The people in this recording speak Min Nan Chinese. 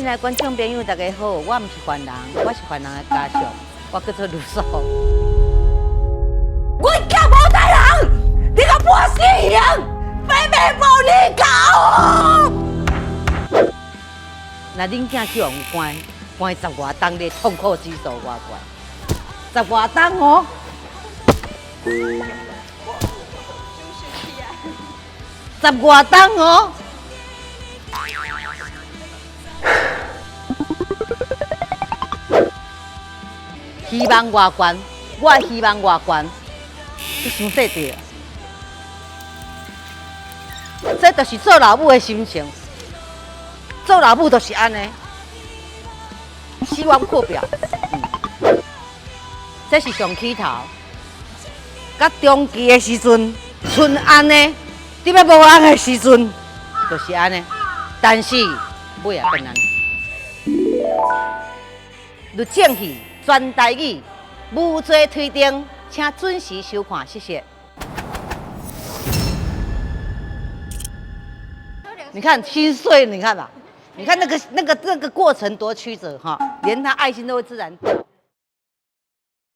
親愛觀眾朋友，大家好，我毋是犯人，我是犯人的家屬，我叫做盧素。阮囝無殺人，你共判死刑，白白無你教。若恁囝去予人關，關十外冬，你痛苦指數偌懸？十外冬哦。十外冬哦。希望偌懸，我希望偌懸，你傷細緻啊！這就是做老母的心情，做老母就是按呢，死亡課表。這是上起頭，佮中期的時陣，賰按呢，伫欲無按的時陣，就是按呢。但是尾仔變按呢。律政戲全台語無罪推定，請準時收看，謝謝。你看心碎，你看吧，你看那個過程多曲折哈，連他愛心都會自然掉。